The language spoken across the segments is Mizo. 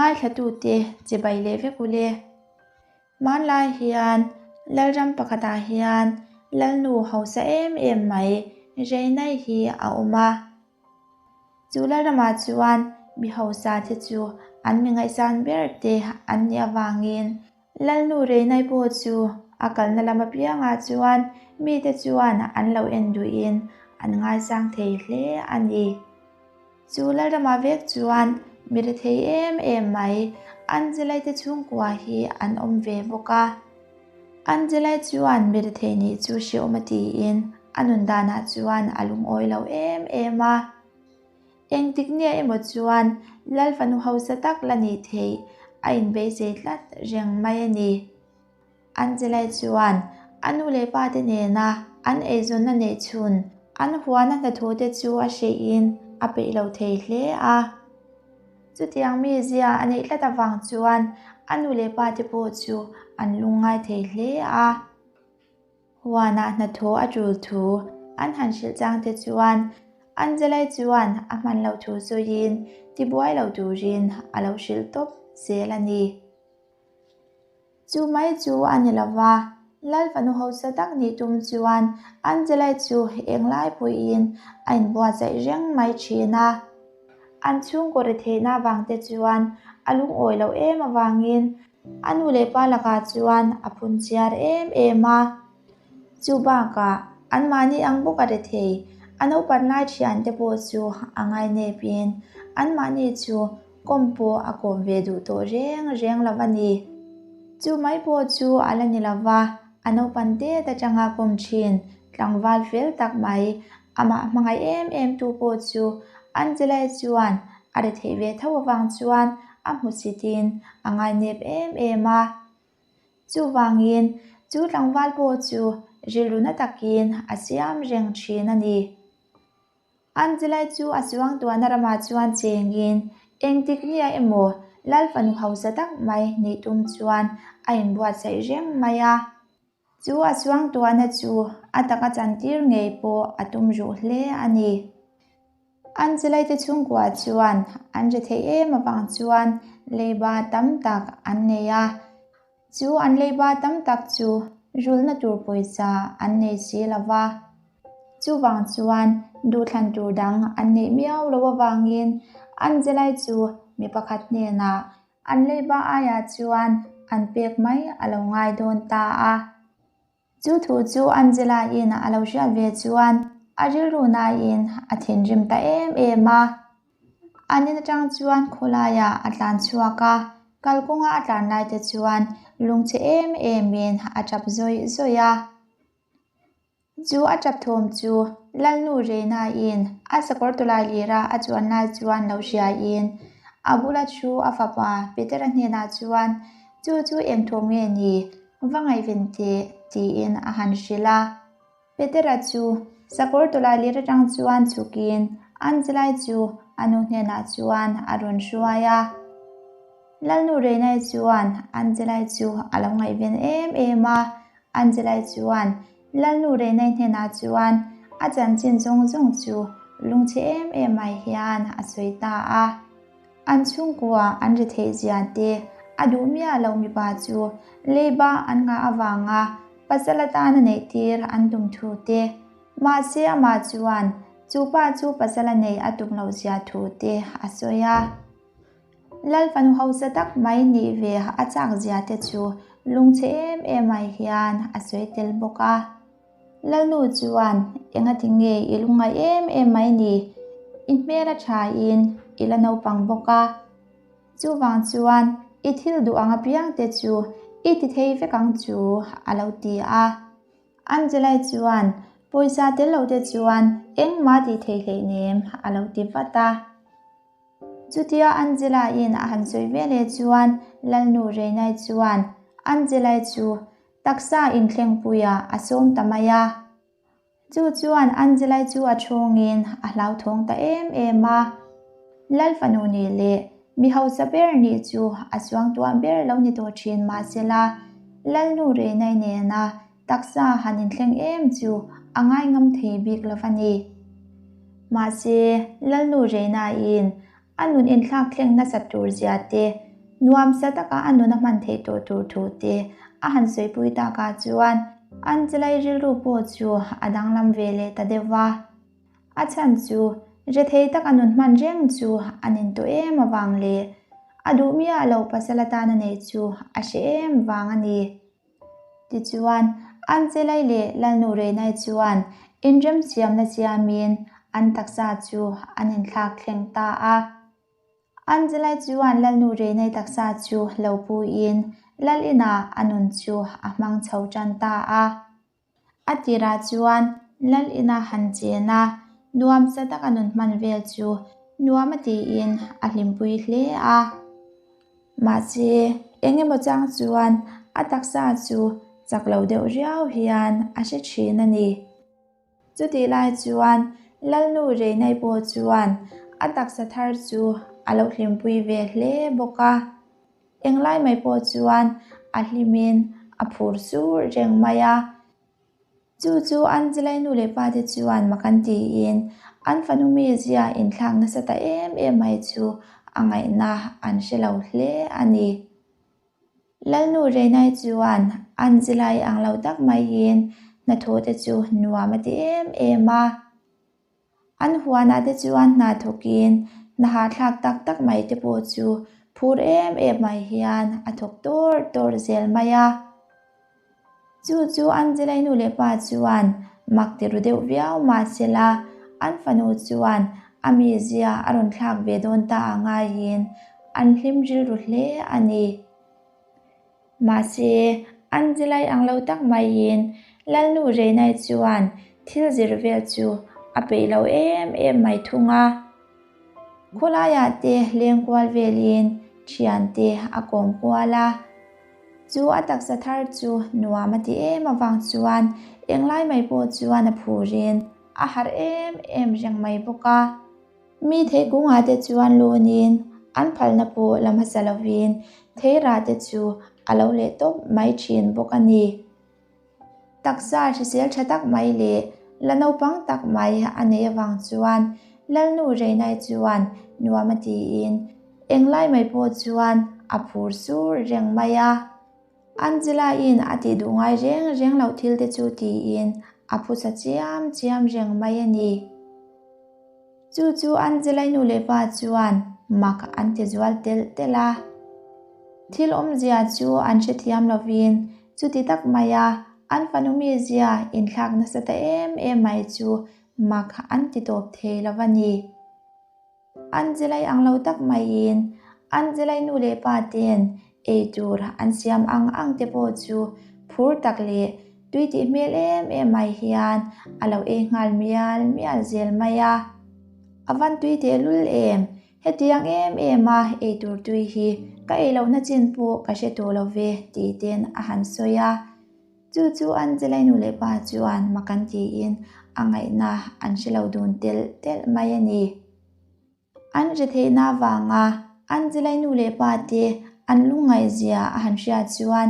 Ngaithlatute chibai leh vek ule. Hmanlai hian Lalram pakhatah hian Lalnu hausa em em mai Reinai hi a awm a. Chu Lalramah chuan mi hausa te chu an mi ngaihsan ber te an nih avangin Lalnu Reinai pawh chu a kalna lam apiangah chuan mite chuan an lo en duhin an ngaisang thei hle a ni. Chu Lalrama vek chuan mi rethei em em mai Angelai te chhungkua hi an awm ve bawk a. Angelai chuan mi rethei nih chu hrehawm a tiin a nun danah chuan a lungawi lo em em a. Engtik nia emaw chuan Lal fanu hausa tak la nih theih a inbeisei tlat reng mai a ni. Angelai chuan a nu leh pa te nena an eizawnna neih chhun an huana hnathawh te chu a hrehin a peih lo thei hle a. Chutiang mizia a neih tlat avang chuan a nu leh pa te pawh chu an lungngai thei hle a. Huanah hnathawh a tul thu an han hrilh chang te chuan Angelai chuan a hman loh thu sawiin tibuai lo turin a lo hrilh tawp zel a ni. Chu mai chu a ni lo va, Lal fanu hausa tak nih tum chuan Angelai chu englai pawhin a inbuatsaih reng mai thin a. An chhungkaw retheihna avang te chuan a lungawi loh em avangin a nu leh pa lakah chuan a phun chiar em em a. Chu bakah anmahni ang bawk a rethei, a naupan lai thiante pawh chu a ngainepin anmahni chu Kawm pawh a kawm ve duh tawh reng reng lo a ni. Chu mai pawh chu a la ni lo va, a naupan tet atanga kawm thin tlangval fel tak mai, amah hmangaih em em tu pawh chu Angelai chuan a ri theih ve tho avang chuan a hmusitin a ngainep em em a. Chuvangin chu tlangval pawh chu rilru na takin a siam reng thin a ni. Angelai chu a chuang tuahna ramah chuan chengin engtik nia emaw Lal fanu hausa tak mai nih tum chuan a inbuatsaih reng mai a. Chu a chuang tuahna chu a taka chantir ngei pawh a tum ruh hle a ni. Angelai te chhungkua chuan an ri theih em avang chuan leiba tam tak an nei a. Chu an leiba tam tak chu rulna tur pawisa an nei si lo va. Chuvang chuan duhthlan tur dang an neih miau lo avangin Angelai chu mi pakhat hnenah an leiba aiah chuan an pek mai a lo ngai dawn ta a. Chu thu chu Angela-in a lo hriat ve chuan a rilru nain a thinrim ta em em a. An in atang chuan khawlaiah a tlan chhuak a, kalkawnga a tlan lai te chuan lungchhe em emin a tap zawih zawih a. Chu a tap thawm chu Lalnu Reina-in a sakawr tawlai lira a chuan lai chuan lo hriain a bula thu a fapa Petera hnenah chuan chu chu eng thawm nge ni? Va ngaihven teh, tiin a han hrilh a. Petera chu sakawr tawlai lir atang chuan chhukin Angelai chu a nu hnenah chuan a rawn hruai a. Lalnu Reinai chuan Angelai chu a lo ngaihven em em a. Angelai chuan Lalnu Reinai hnenah chuan a chanchin zawng zawng chu lungchhe em em mai hian a sawi ta a. An chhungkua an ri theih zia te a duh miah lo mipa chu leiba an ngah avanga pasal atana neih tir an tum thu te, mahse amah chuan chu pa chu pasal a neih a tum loh zia thu te a sawi a. Lal fanu hausa tak mai nih ve a chak zia te chu lungchhe em em mai hian a sawi tel bawk a. Lalnu chuan, Engati nge i lungngai em em mai ni? I hmel a thain i la naupang bawk a. Chuvang chuan i thil duh ang apiangte chu i ti thei vek ang chu, a lo ti a. Angelai chuan, Pawisa tel lote chuan engmah tih thei hleinem, a lo ti vat a. Chutia Angela-in a han sawi veleh chuan Lalnu Reinai chuan Angelai chu Taksa inthlengpuiah a sawm ta mai a. Chu chuan Angelai chu a chhungin a hlauthawng ta em em a. Lal fanu nih leh mi hausa ber nih chu a suangtuah ber lo ni tawh thin mahsela, Lalnu Reinai nena taksa han inthleng em chu a ngaingam thei bik lo a ni. Mahse, Lalnu Reinaiin A nun inthlak thleng nasat tur zia te, Nuamsa taka a nun a hman theih tawh tur thu te a han sawipui takah chuan Angela-i rilru pawh chu a danglam ve leh ta deuh va. A chhan chu rethei taka nun hman reng chu a nin tawh em avang leh a duh miah loh pasal atana neih chu a hre em vang a ni. Tichuan, Angelai leh Lalnu Reinai chuan inremsiamna siamin an taksa chu an inthlak thleng ta a. Angelai chuan Lalnu Reinai taksa chu lo puiin Lal inah a nun chu a hmang chho tan ta a. A tirah chuan Lal ina han chen a, nuamsa taka nun hman vel chu nuam a tiin a hlimpui hle a. Mahse, eng emaw chang chuan a taksa chu chak lo deuh riau hian a hre thin a ni. Chutih lai chuan Lalnu Reinai pawh chuan a taksa thar chu a lo hlimpui ve hle bawk a. Englai mai pawh chuan a hlimin a phur sur reng mai a. Chu chu Angelai nu leh pa te chuan mak an tiin an fanu mizia inthlak nasa ta em em mai chu a ngaihna an hre lo hle a ni. Lalnu Reinai chuan Angelai ang lo tak maiin hnathawh te chu nuam a ti em em a. An huanah te chuan hna thawkin hna hahthlak tak tak mai te pawh chu phur em em mai hian a thawk tawr tawr zel mai a. Chu chu Angelai nu leh pa chuan mak ti ru deuh viau mah sela an fanu chuan a mizia a rawn thlak ve dawn ta a ngaiin an hlim rilru hle a ni. Mahse, Angelai ang lo tak maiin Lalnu Reinai chuan thil zir vel chu a peih lo em em mai thung a. Khawlaiah te leng kual velin thiante a kawm kual a. Chu a taksa thar chu nuam a ti em avang chuan englai mai pawh chuan a phurin a harh em em reng mai bawk a. Mi theikungah te chuan lunin an phalna pawh la hmasa lovin theirah te chu a lo leh tawp mai thin bawk a ni. Taksa hrisel tha tak mai leh la naupang tak mai a neih avang chuan Lalnu Reinai chuan nuam a tiin englai mai pawh chuan a phur sur reng mai a. Angela-in a tih duh ngai reng reng loh thil te chu tiin a phusa chiam chiam reng mai a ni. Chu chu Angela-i nu leh pa chuan mak an ti zual telh telh a. Thil awmzia chu an hrethiam lovin chuti tak maia an fanu mizia inthlak nasa ta em em mai chu mak an ti tawp thei lo a ni. Angelai ang lo tak maiin Angelai nu leh pa ten ei tur an siam ang ang te pawh chu phur tak leh tui tih hmel em em mai hian a lo ei nghal mial mial zel mai a. A van tui tehlul em? Hetiang em em a ei tur tui hi ka ei lohna chin pawh ka hre tawh lo ve tih ten a han sawi a. Chu chu Angelai nu leh pa chuan mak an tiin a ngaihna an hre lo dun telh telh mai a ni. An hre theihna avanga Angelai nu leh pa te an lungngaihzia a han hriat chuan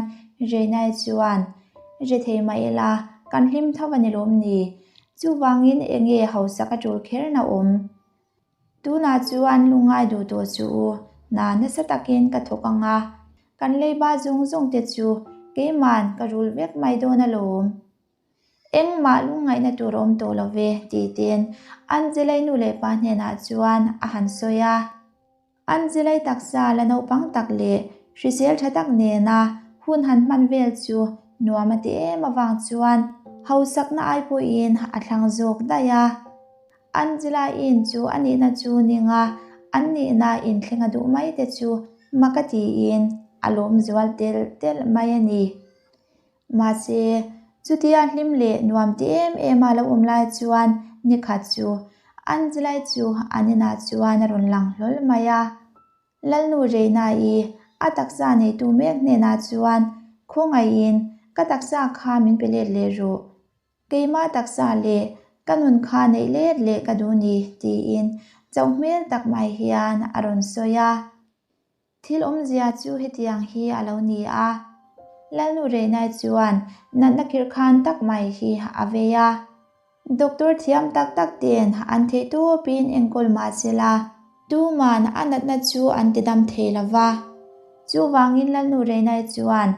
Reinai chuan, Hre thei mah ila, kan hlim tho a ni lawm ni? Chuvangin enge hausak a tul kher na awm? Tunah chuan lungngai duh tawh chu u, hna nasa takin ka thawk ang a, kan leiba zawng zawng te chu keiman ka rul vek mai dawn alawm. Engmah lungngaihna tur a awm tawh lo ve, tih ten Angelai nu leh pa hnenah chuan a han sawi a. Angelai taksa la naupang tak leh hrisel tha tak nena hun han hman vel chu nuam a ti em avang chuan hausakna ai pawhin a thlang zawk daih a. Angela in chu a nihna chu ninga an nihna inthleng a duh mai te chu mak a tiin a lawm zual telh telh mai a ni. Mahse, chutia hlim leh nuam ti em em a lo awm lai chuan nikhat chu Angela-i chu an inah chuan a rawn lang hlawl mai a. Lalnu Reina-i a taksa neitu mek hnenah chuan khawngaihin ka taksa kha min pe let leh rawh. Keimah taksa leh ka nun kha neih let leh ka duh ni tiin chauh hmel tak mai hian a rawn sawi a. Thil awmzia chu hetiang hi a lo ni a. Lalnu Reinai chuan natna khirhkhan tak mai hi a vei a. Doctor thiam tak tak ten an theih tawpin enkawl mah se la, tuman a natna chu an ti dam thei lo va. Chuvangin Lalnu Reinai chuan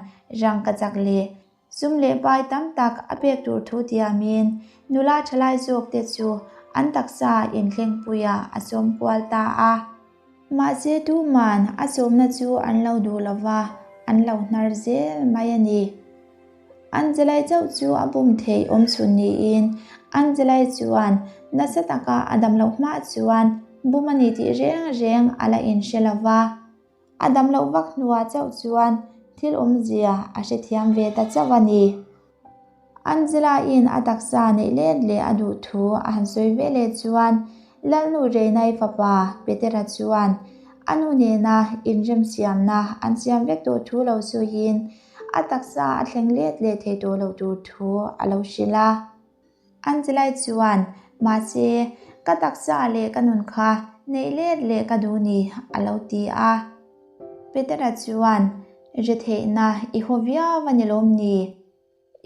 rangkachak leh sum leh pai tam tak a pek tur thu tiamin nula thalai zawkte chu an taksa inthlengpuiah a sawm kual ta a. Mahse tuman a sawmna chu an lo duh lo va, an lo hnar zel mai a ni. Angelai chauh chu a bum theih awm chhun niin Angelai chuan nasa taka a dam loh hma chuan bum a ni tih reng reng a la inhre lo va. A dam loh vak hnuah chauh chuan thil awmzia a hrethiam ve ta chauh a ni. Angela-in a taksa neih let leh a duh thu a han sawi ve leh chuan Lalnu Reinai fapa Petera chuan a nu nena inremsiamna an siam vek tawh thu lo sawiin a taksa a thleng let leh thei tawh loh tur thu a lo hrilh a. Angelai chuan, Mahse, ka taksa leh ka nun kha neih let leh ka duh ni, a lo ti a. Petera chuan, Retheihna i haw viau a ni lawm ni?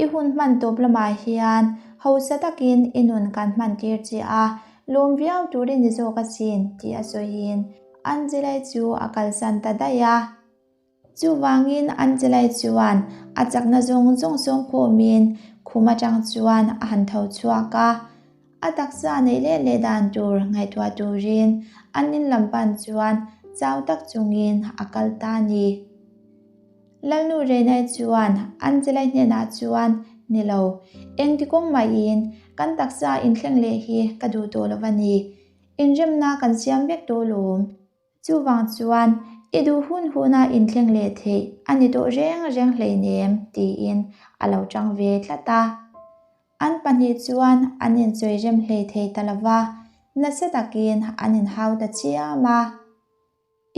I hun hman tawp lamah hian hausa takin i nun kan hman tir che a, lawm viau tur i ni zawk asin, tih a sawiin Angelai chu a kalsan ta daih a. Chuvangin Angelai chuan a chakna zawng zawng sawm khawmin khum atang chuan a han tho chhuak a. A taksa neih leh leh dan tur ngaihtuah turin an in lam pan chuan chau tak chungin a kal ta a ni. Lalnu Renai chuan Angelai hnenah chuan, Ni lo, engti kawng mahin kan taksa inthleng leh hi ka duh tawh lo va ni. Inremna kan siam vek tawh lawm. Chuvang chuan, i duh hun huna inthleng leh theih a ni tawh reng reng hleinem, tiin a lo chang ve tlat a. An pahnih chuan an insawi rem hlei thei ta lo va, nasa takin an inhau ta chiam a.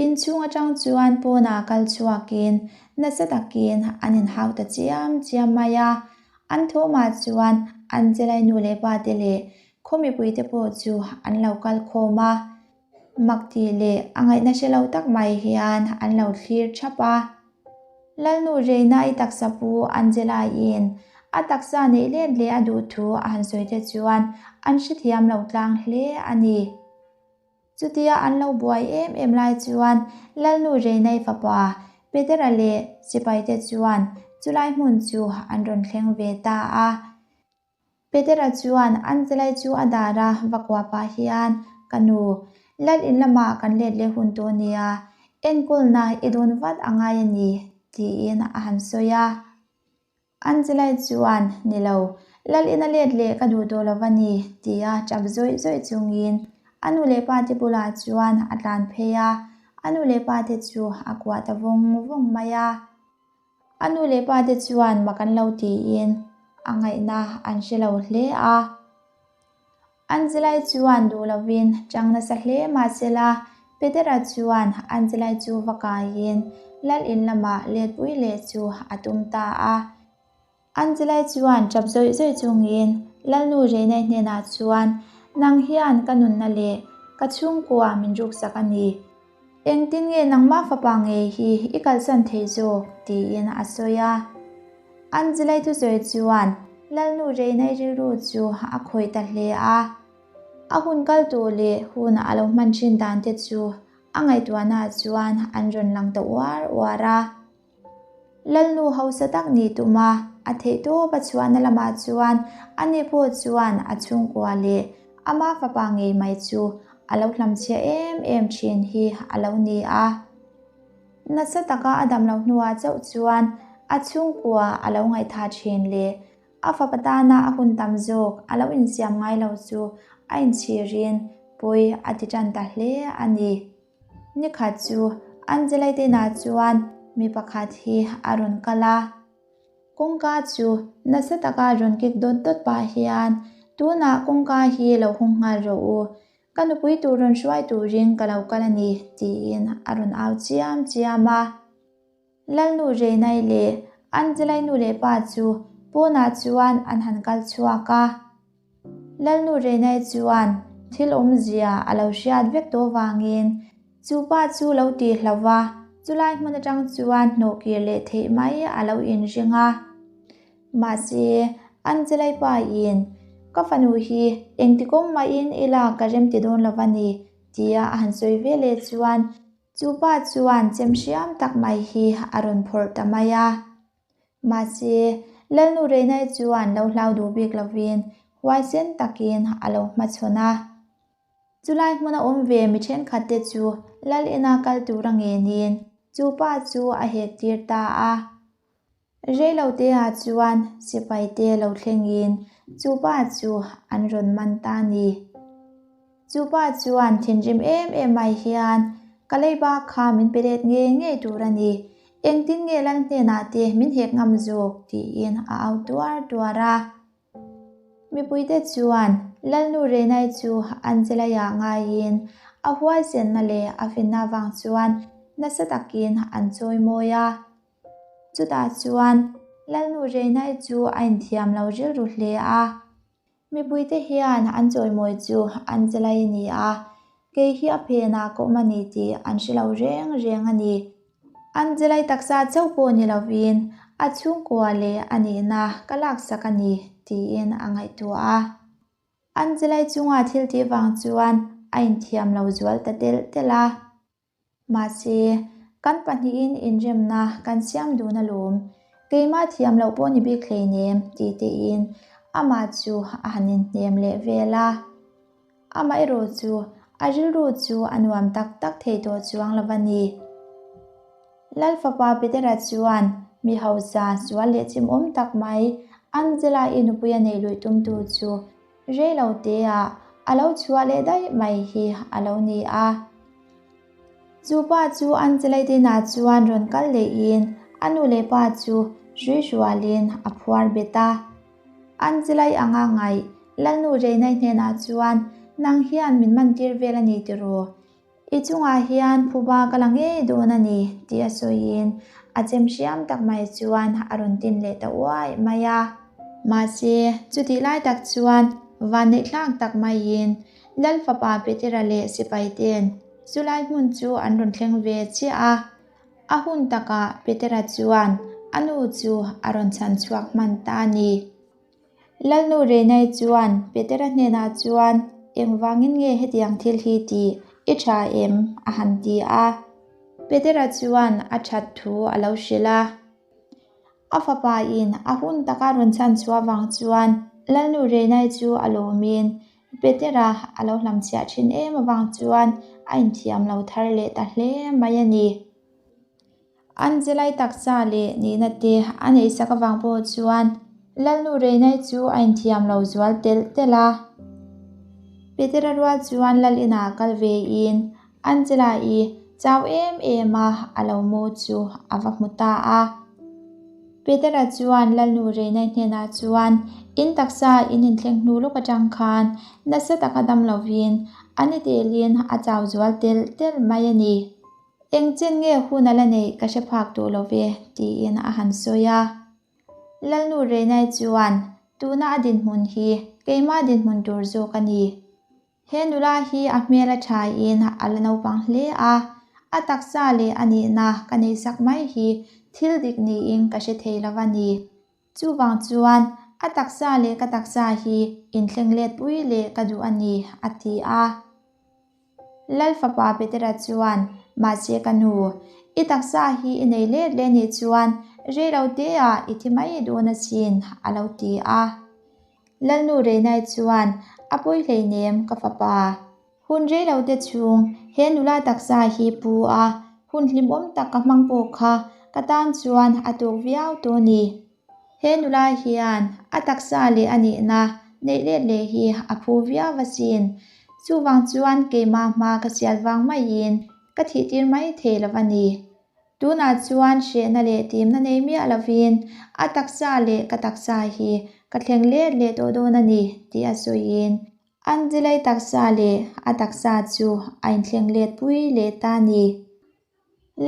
Inchhung atang chuan pawnah kal chhuakin nasa takin an inhau ta chiam chiam mai a. An thawmah chuan Angelai nu leh pate leh khaw mipuite pawh chu an lo kal khawm a. Mak tih leh a ngaihna hre lo tak mai hian an lo thlir thap a. Lalnu Reina i taksa pu Angela-in a taksa neih let leh a duh thu a han sawi te chuan an hrethiam lo tlang hle a ni. Chutia an lo buai em em lai chuan Lalnu Reina-i fapa Petera leh sipaite chuan chulai hmun chu an rawn thleng ve ta a. Petera chuan Angelai chu a dar a, va kuah pah hian, Ka nu, lal in lamah kan let leh hun tawh nia, enkawlna i dawn vat a ngai a ni, tiin a han sawi a. Angelai chuan, Ni lo, lal ina let leh ka duh tawh lo va ni, tia tap zawih zawih chungin a nu leh pate bulah chuan a tlan phei a, a nu leh pate chu a kuah ta vawng vawng mai a. A nu leh pa te chuan mak an lo tiin a ngaihna an hre lo hle a. Angelai chuan duh lovin chang nasa hle mahsela Petera chuan Angelai chu va kaiin lal in lamah letpui leh chu a tum ta a. Angelai chuan tap zawih zawih chungin Lalnu Reinai hnenah chuan, Nang hian ka nunna leh ka chhungkua min ruksak a ni. Engtin nge nangmah fapa ngei hi i kalsan thei zawk? tiin a sawi a. Angelai thusawi chuan Lalnu Reinai rilru chu a khawih ta hle a. A hun kal tawh leh hun a lo hman thin dan te chu a ngaihtuahnaah chuan an rawn lang ta uar uar a. Lalnu hausa tak nih tuma a theihtawp a chhuahna lamah chuan ani pawh chuan a chhungkua leh ama fapa ngei mai chu a lo hlamchhia em em thin hi a lo ni a. Nasa taka a dam loh hnuah chauh chuan a chhungkua a lo ngaihthah thin leh a fapa tana a hun tam zawk a lo insiam ngai lo chu a inchhirin pawi a ti tan ta hle a ni. Nikhat chu Angelai te inah chuan mi pakhat hi a rawn kal a. Kawngka chu nasa taka rawn kik dawt dawt pah hian, Tunah kawngka hi lo hung nghal rawh u, ka nupui tur rawn hruai turin ka lo kal a ni, tiin a rawn au chiam chiam a. Lalnu Reinai leh Angelai nu leh pa chu pawnah chuan an han kal chhuak a. Lalnu Reinai chuan thil awmzia a lo hriat vek tawh vangin chu pa chu lo tih hloh va, chulai hmun atang chuan hnawh kir leh theih mai a lo inring a. Mahse, Angelai pa in, Ka fanu hi engtikawng mahin i lak ka remti dawn lo va ni, tia a han sawi ve leh chuan. Chu pa chuan chem hriam tak mai hi a rawn phawrh ta mai a. Mahse, Lalnu Reinai chuan lo hlau duh bik lovin huaisen takin a lo hmachhawn a. Chulai hmuna awm ve mi thenkhatte chu Lal ina kal tura ngenin chu pa chu a hek tir ta a. Reiloteah chuan sipaite lo thlengin chu pa chu an rawn man ta a ni. Chu pa chuan thinrim em em mai hian, Ka leiba kha min pe let ngei ngei tur a ni. Engtin nge Lal hnenah te min hek ngam zawk? tiin a au tuar tuar a. Mipuite chuan Lalnu Renai chu Angela-ah ngaiin a huaisenna leh a finna vang chuan nasa takin an chawimawi a. Chutah chuan Lalnu Renai chu a inthiam lo rilru hle a. Mipuite hian an chawimawi chu Angela-i ni a, kei hi a phenah ka awm a ni tih an hre lo reng reng a ni. Angelai taksa chauh pawh ni lovin a chhungkua leh a nihna ka laksak a ni tiin a ngaihtuah a. Angelai chunga thil tih vang chuan a inthiam lo zual ta telh telh a. Mahse, kan pahnihin inremna kan siam dun alawm, keimah thiam loh pawh ni bik hleinem tih tein amah chu a han inhnem leh vel a. Amaherawh chu a rilru chu a nuam tak tak thei tawh chuang lo a ni. Lal fapa Petera chuan mi hausa sual leh chimawm tak mai Angela-i nupui a neih luih tumtu chu rei lo teah a lo chhuah leh daih mai hi a lo ni a. Chu pa chu Angela-i dinah chuan rawn kal lehin a nu leh pa chu hrui hrualin a phuar bet a. Angela-i anga ngaih Lalnu Reinai hnenah chuan, Nang hian min mantir vel a ni tiraw? I chungah hian phuba ka la ngei dawn a ni, tih a sawiin a chem hriam tak mai chuan a rawn tin leh ta uai mai a. Mahse, chutih lai tak chuan vanneihthlak tak maiin Lal fapa Petera leh sipaite'n chulai hmun chu an rawn thleng ve chiah a. A hun takah Petera chuan a nu chu a rawn chhan chhuak hman ta a ni. Lalnu Renai chuan Petera hnenah chuan, Engvangin nge hetiang thil hi tih i tha em? a han ti a. Petera chuan a that thu a lo hrilh a. A fapain a hun taka rawn chhan chhuah vang chuan Lalnu Renai chu a lawmin Petera a lo hlamchhiah thin em avang chuan a inthiam lo thar leh ta hle mai a ni. Angelai taksa leh nihna te a neihsak avang pawh chuan Lalnu Reinai chu a inthiam lo zual telh telh a. Petera rual chuan Lal inah kal vein Angela-i chau em em a a lo mu chu a va hmu ta a. Petera chuan Lalnu Reinai hnenah chuan in taksa in inthleng hnu lawk atang khan nasa taka dam lovin a ni telin a chau zual telh telh mai a ni. Eng chen nge hun a la neih ka hre phak tawh lo ve, tiin a han sawi a. Lalnu Reinai chuan, Tuna a dinhmun hi keimah dinhmun tur zawk a ni. He nula hi a hmel a thain a la naupang hle a, a taksa leh a nihna ka neihsak mai hi thil dik niin ka hre thei lo a ni. Chuvang chuan a taksa leh ka taksa hi inthleng let pui leh ka duh a ni, a ti a. Lal fapa Petera chuan, Mahse ka nu, i taksa hi i nei let leh nih chuan rei lo teah i thi mai dawn asin, a lo ti a. Lalnu Reinai chuan, A pawi hleinem, ka fapa. Hun rei lo te chhung he nula taksa hi pu a, hun hlimawm tak ka hmang pawh kha ka tan chuan a tuk viau tawh a ni. He nula hian a taksa leh a nihna neih let leh hi a phu viau asin. Chuvang chuan keimah hma ka sial vang maiin ka thihtir mai thei lo a ni. Tunah chuan hrehna leh timna nei miah lovin a taksa leh ka taksa hi ka thleng let leh tawh dawn a ni tih a sawiin Angelai taksa leh a taksa chu a inthleng let pui leh ta a ni.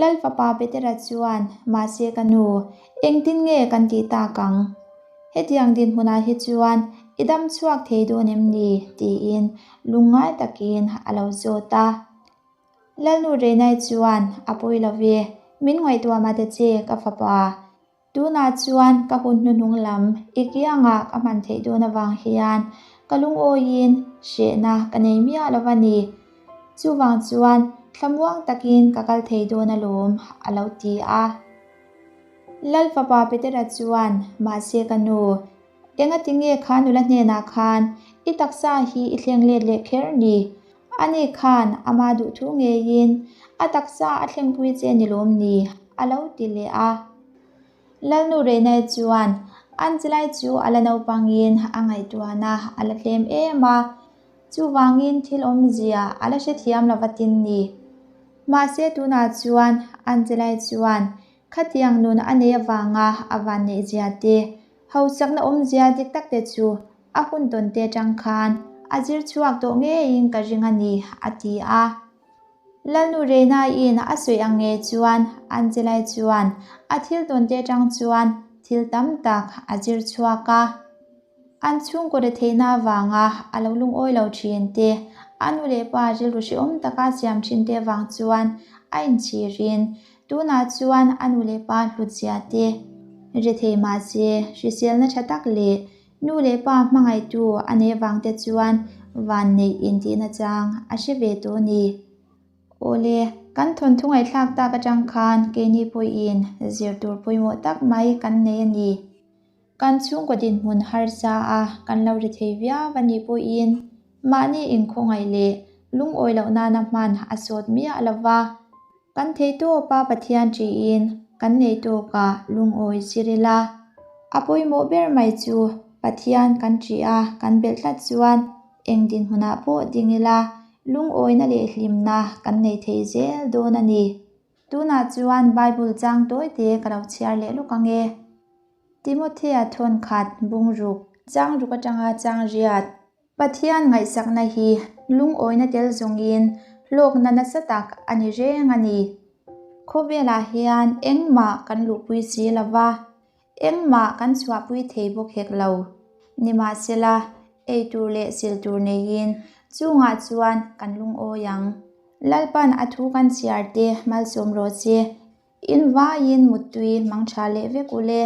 Lal fapa Petera chuan, Mahse ka nu, engtin nge kan tih tak ang? Hetiang dinhmunah hi chuan i dam chhuak thei dawn em ni? tiin lungngai takin a lo zawt a. Lalnu Reinai chuan, A pawi lo ve, min ngaihtuah mah ta che, ka fapa. Tunah chuan ka hun hnuhnung lam i kiangah ka hman theih dawn avang hian ka lungawiin hrehna ka nei miah lo a ni. Chuvang chuan thlamuang takin ka kal thei dawn alawm, a lo ti a. Lal fapa Petera chuan, Mahse ka nu, engati nge kha nula hnenah khan i taksa hi i thleng let leh kher ni? Ani khan ama duhthu ngeiin a taksa a thlengpui che ni lawm ni? a lo ti leh a. Lalnu Rehnai chuan Angelai chu a la naupangin a ngaihtuahna a la tlem em a, chuvangin thil awmzia a la hrethiam lo va tin ni. Mahse tunah chuan Angelai chuan khatiang nun a nei avanga a vanneihzia te, hausakna awmzia dik tak te chu a hun tawn te atang khan a zir chhuak tawh ngeiin ka ring a ni, a ti a. Lalnu Reina-in a sawi ang nge chuan Angelai chuan a thil tawn te atang chuan thil tam tak a zir chhuak a. An chhungkaw retheihna avanga a lo lungawi lo thin te, a nu leh pa rilru hrehawm taka siam thin te avang chuan a inchhirin tunah chuan a nu leh pa hlutzia te rethei mahse hriselna tha tak leh Nu leh pa hmangaihtu a nei vangte chuan vanneih intihna chang a hre ve tawh a ni. Awle, kan thawnthu ngaihthlak tak atang khan keini pawhin zir tur pawimawh tak mai kan nei a ni. Kan chhungkaw dinhmun harsa a kan lo ri thei viau a nih pawhin mahni inkhawngaih leh lungawi loh nana hman a sawt miah lo va. Kan thei tawpa Pathian ṭiin kan nei tawkah lungawi zir ila. A pawimawh ber mai chu Pathian kan ṭih a, kan belh tlat chuan eng dinhmunah pawh ding ila lungawina leh hlimna kan nei thei zel dawn a ni. Tunah chuan Bible chang tawite ka lo chhiar leh lawk ang e. Timothea thawnkhat bungruk changruk atanga changriat. Pathian ngaihsakna hi lungawina tel zawngin hlawkna nasa tak a ni reng a ni. Khawvelah hian engmah kan luhpui si lo va, engmah kan chhuahpui thei bawk hek lo. Nimahsela, ei tur leh sil tur neiin chungah chuan kan lungawi ang. Lalpan a thu kan chhiar te malsawm rawh se, in vaiin muttui hmang tha leh vek ule.